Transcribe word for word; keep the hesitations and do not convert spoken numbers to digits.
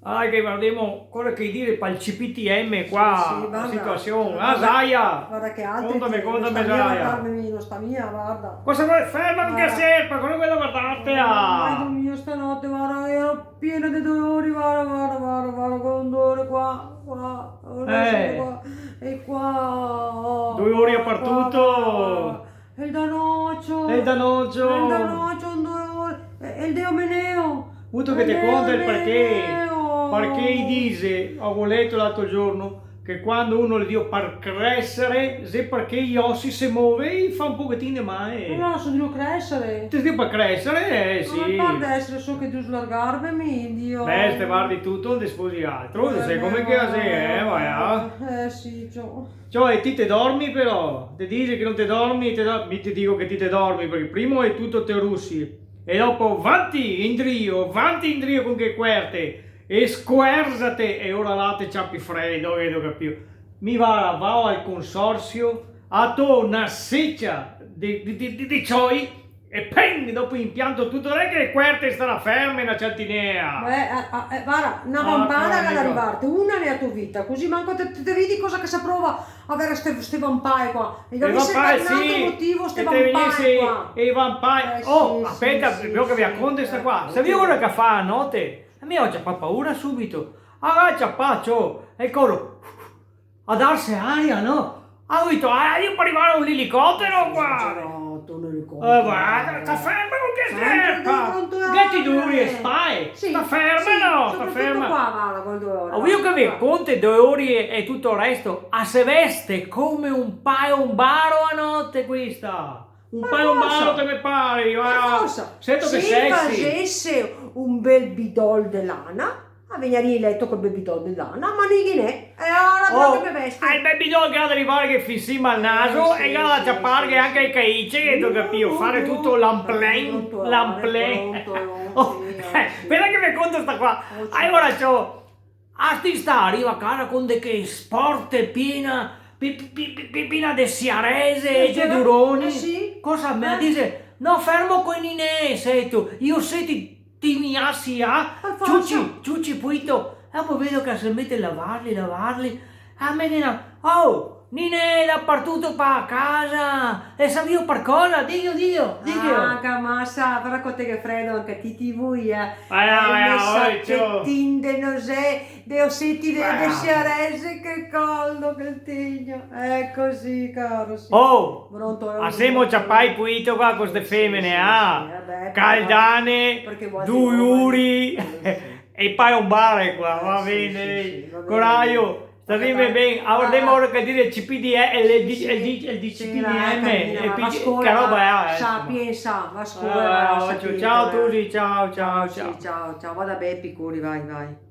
Ah, che vardemo cosa che i dixe pal C P T M qua, sì, sì, la situasion. Ah, Zaia! Varda che altri... Contame, contame, Zaia. No sta mia vardarme mi, no sta mia, varda. Cosa vol? Ferma anca la serpa, cosa vol vardarte, ah? Dio mio, stanote, varda, ero piena de dolori, varda, varda, varda, varda, co un dolore qua, qua, qua, e qua, oh, dolori qua, dapartuto. Varda. El danocio. El danocio. El danocio, un dolor. E, el deo meneo. Vuto che te conto el parché? Parché i dixe, go leto l'altro giorno, che quando uno el deo par cresare, xe parché i osi se move e i fa un pochetin de male. No, no, so drio cresare. Te deo par cresare, eh, sì. Ma par de esare so che deo slargarme, mi, Dio. Beh, te vardi tuto, no te sposi altro, eh, te sa come che xe, eh, va, eh. Eh, sì, ciò. Ciò, e ti te dormi però? Te dixe che no te dormi, te do-, mi te digo che ti te dormi, parché prima de tuto te rusi, e dopo vanti indrio, vanti indrio con che cuerte, e scuerzate, e ora là te ciapi fredo, vedo capìo. Mi va, vao al consorsio, a to na secia de, de, de, de, de cioi, e peng! Dopo inpianto tuto, no xe che le cuerte starà ferme na ciantinea. Eh, eh, eh, varda, na vampada che ga da rivarte, una nea to vita, cusì manco te, te, te vedi cosa che se prova a vere ste, ste vampae qua. E che gavese stà un altro motivo, ste vampae qua. E vampae. Eh, oh, sì, aspeta, sì, sì, che ve conto sta qua. Savìo cosa che fa a note? A mi go ciapà paura subito. Ah, ciapà, ciò, e coro. A darse aria, no? Go dito, ah, drio par rivare un elicotero qua! Esagerato, un elicotero. Eh, varda, sta ferma con che serpa! Che ti duri e spae? Sì, sta ferma, sì, no? Sta ferma. Qua, varda, col dolore. Go visto che ve conto dolori e, e tuto el resto, a se veste come un pae un baro a note questa! Un pae un baro te me pari, va! Par forsa. Sento che sexy. Se i fasese un bel bidol de lana, a vegnarìa in leto col bel bidol de lana, ma no ghe n'è. E ora proprio che vesti? Ah, el bel bidol che ga da rivare fin sima al naso e che ga da ciaparghe anca le caice, che te capìo, fare tuto l'amplen, l'amplen. Oh, eh, speta che ve conto sta qua. Alora, ciò, a sti sta riva a casa con de che sporte piena, pi-, pi-, pi-, pi-, piena de siarese e de duroni. Ah, sì? Cosa me dixe? No, fermo coi ninè, seto. I osetti ti mi asi, ah? Par forsa. Ciuci, ciuci, puito. E dopo vedo che se mete a lavarli, lavarli. Ah, me dixe, oh, ninè, dapartuto pa casa. E savìo par cosa? Digo, digo, digo. Ah, che masa, però co te ghe fredo anca ti, ti vui, eh. Eh, eh, eh, me sa che tinde, no xe, de oseti de, de siarese, che caldo che el tegno. Xe cusì, caro, sì. Oh, a semo ciapai puito qua co ste femene, ah? Caldane, dui uri, e pae un baro qua, va ben, dai. Corajo, sta ben, ben. Vardemo ora che dixe el C P D M, el D-, el D-, el D C P D M, che roba xe, eh, insoma. Sa, pensa, va a scola, va, ciao, ciao, Tusi, ciao, ciao, ciao. Ciao, ciao, vada ben, picuri, vai, vai.